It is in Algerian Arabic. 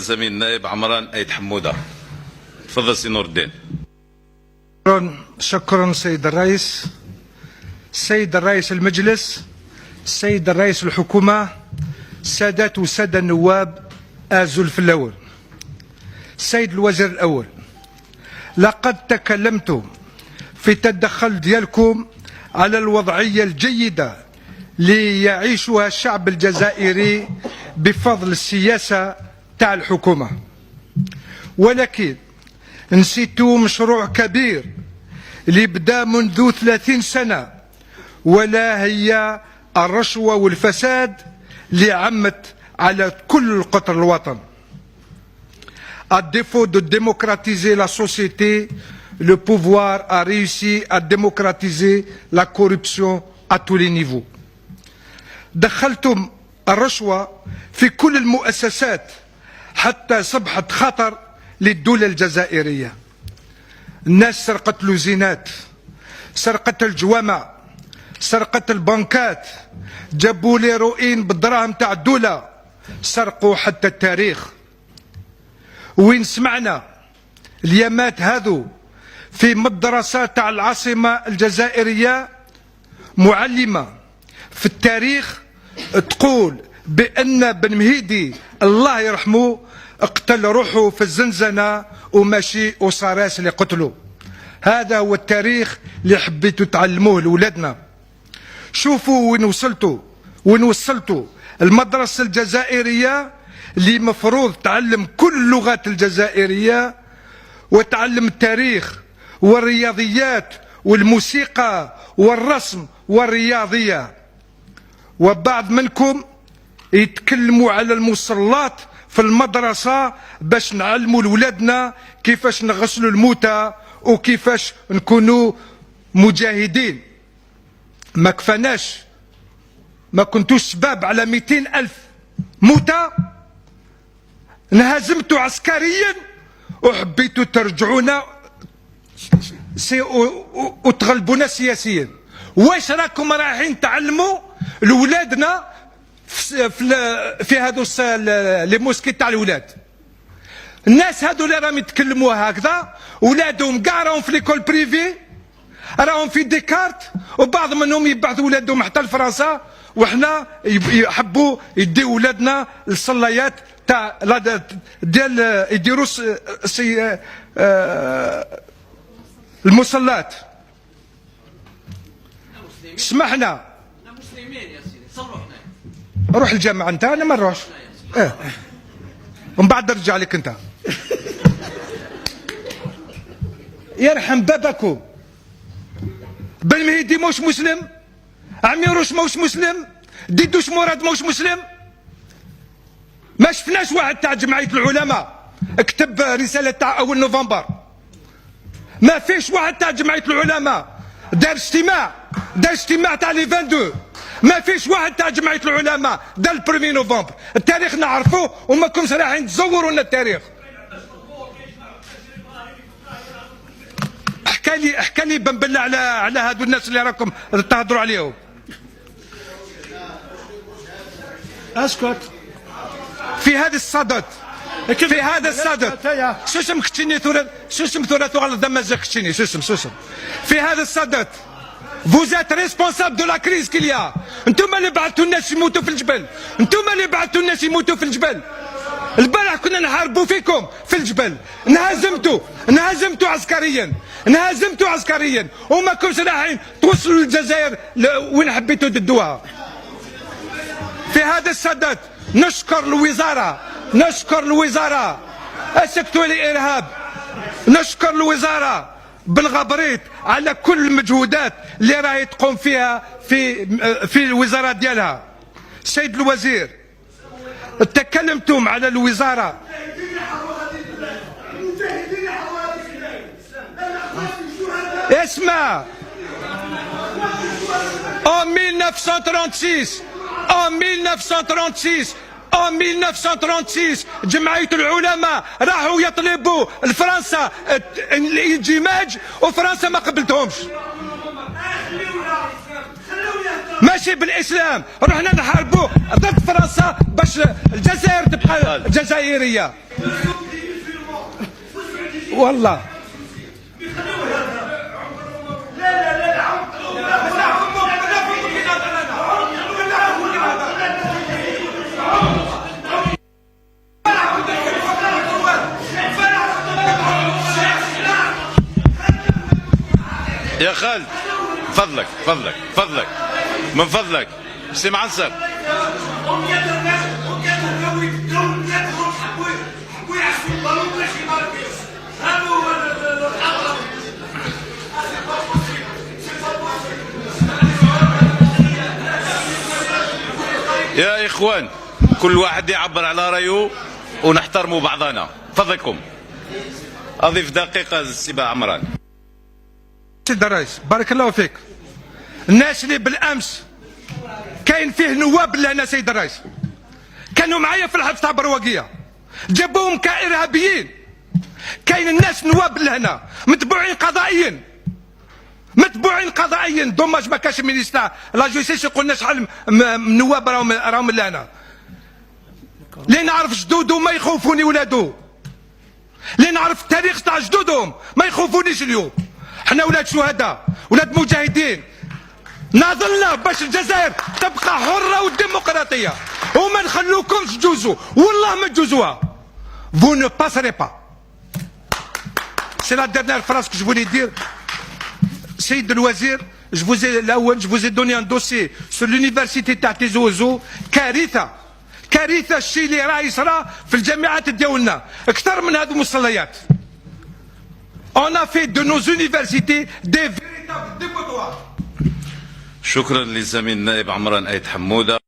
الزميل النائب عمران ايت حموده. تفضل سي نور الدين. شكرا شكرا سيد الرئيس، سيد الرئيس المجلس، سيد الرئيس الحكومة، سادات وسادة النواب، أزول فلاون. سيد الوزير الأول، لقد تكلمتم في تدخل ديالكم على الوضعية الجيدة اللي يعيشها الشعب الجزائري بفضل السياسة تاع الحكومة، ولكن نسيتوا مشروع كبير اللي بدا منذ 30 سنة، ولا هي الرشوة والفساد اللي عمت على كل قطر الوطن. À défaut de démocratiser la société, le pouvoir a réussi à démocratiser la corruption à tous les niveaux. دخلتم الرشوة في كل المؤسسات حتى أصبحت خطر للدولة الجزائرية. الناس سرقت لوزينات، سرقت الجوامع، سرقت البنكات، جابوا l'héroïne بالدراهم تاع الدولة، سرقوا حتى التاريخ. وين سمعنا اليامات هذو في مدرسة تاع العاصمة الجزائرية معلمة في التاريخ تقول بأن بن مهيدي الله يرحمه قتل روحه في الزنزانة وماشي أوساريس اللي قتلوا. هذا هو التاريخ اللي حبيتوا تعلموه لولادنا. شوفوا وين وصلتوا، وين وصلتوا المدرسة الجزائرية اللي مفروض تعلم كل اللغات الجزائرية وتعلم التاريخ والرياضيات والموسيقى والرسم والرياضية. وبعض منكم يتكلموا على المصلات في المدرسة باش نعلموا لولادنا كيفاش نغسلوا الموتى وكيفاش نكونوا مجاهدين. ما كفناش، ما كنتوش سباب على 200 ألف موتى، انهزمتوا عسكريا وحبيتوا ترجعونا وتغلبونا سياسيا. واش راكم رايحين تعلموا لولادنا في هادو les mosquées تاع الولاد؟ الناس هادو اللي راهم يتكلموا هكذا ولادهم كاع راهم في l'école privée، راهم في ديكارت، وبعض منهم يبعثوا ولادهم حتى لفرنسا، وحنا يحبوا يديو ولادنا للصلايات تاع ديال يديروا سي المصلات. سمحنا. مسلمين يا سيدي، صلوا حنا. روح الجامع انت، انا ما نروحش. اه ومن بعد نرجع لك انت. يرحم بابكم، بن مهيدي موش مسلم، عميروش موش مسلم، ديدوش مراد موش مسلم. ما شفناش واحد تاع جمعية العلماء كتب رسالة تاع أول نوفمبر. ما فيش واحد تاع جمعية العلماء دار اجتماع، دار اجتماع تاع le 22. ما فيش واحد تاع جمعية العلماء دار ال premier novembre. التاريخ نعرفوه وما كنتش رايحين تزوروا لنا التاريخ. حكى لي، حكى لي بن بلة على هادو الناس اللي راكم تهضروا عليهم. اسكت. في هذا الصدد، في هذا الصدد، شو اسم كتشيني ثورة، شو اسم ثورة غلط دم كتشيني، شو اسم، شو اسم. في هذا الصدد Vous êtes responsable de la crise qu'il y a. انتم اللي بعثتوا الناس يموتوا في الجبل، انتم اللي بعثتوا الناس يموتوا في الجبل. البارح كنا نحاربوا فيكم في الجبل، انهزمتوا، انهزمتوا عسكريا، انهزمتوا عسكريا، وما كنتش رايحين توصلوا للجزائر وين حبيتوا تدوها. في هذا الصدد نشكر الوزارة، نشكر الوزارة، اسكتوا الإرهاب. نشكر الوزارة بالغبريت على كل المجهودات اللي راهي تقوم فيها في الوزارة ديالها. سيد الوزير، تكلمتم على الوزارة. اسمع، en 1936، en 1936، en 1936 جمعية العلماء راحوا يطلبوا لفرنسا الاندماج وفرنسا ما قبلتهمش. ماشي بالإسلام، رحنا نحاربوا ضد فرنسا باش الجزائر تبقى جزائرية. والله يا خالد، فضلك فضلك فضلك، من فضلك سي معنصر. حبوا حبوا يعسوا البالون باش يماركيو، هذا هو الامر. c'est pas possible، c'est pas possible. يا اخوان، كل واحد يعبر على رايه ونحترموا بعضنا. فضلكم، اضيف دقيقه للسي عمران. سيد الرئيس، بارك الله فيك. الناس اللي بالامس كاين فيه نواب لنا، سيد الرئيس، كانوا معايا في الحبس تاع برواقيه، جابوهم كارهابيين. كاين الناس نواب لهنا متبوعين قضائيا، متبوعين قضائيا. dommage ما كاش ministre la justice يقولنا شحال نواب راهم لهنا. اللي نعرف جدودو ما يخوفوني ولادو، اللي نعرف التاريخ تاع جدودهم ما يخوفونيش اليوم. حنا ولاد شهداء، ولاد مجاهدين، ناضلنا باش الجزائر تبقى حرة وديمقراطية، وما نخلوكمش تجوزوا، والله ما تجوزوها. vous ne passerez pas. c'est la dernière phrase que je voulais dire. سيد الوزير، je vous ai الاول je vous ai donné un dossier sur l'université تاع تيزي وزو. كارثه، كارثه الشيء اللي راه يصرى في الجامعات ديالنا اكثر من هذو المصليات. On a fait de nos universités des véritables dépotoirs. شكرا للزميل النائب عمران ايت حموده.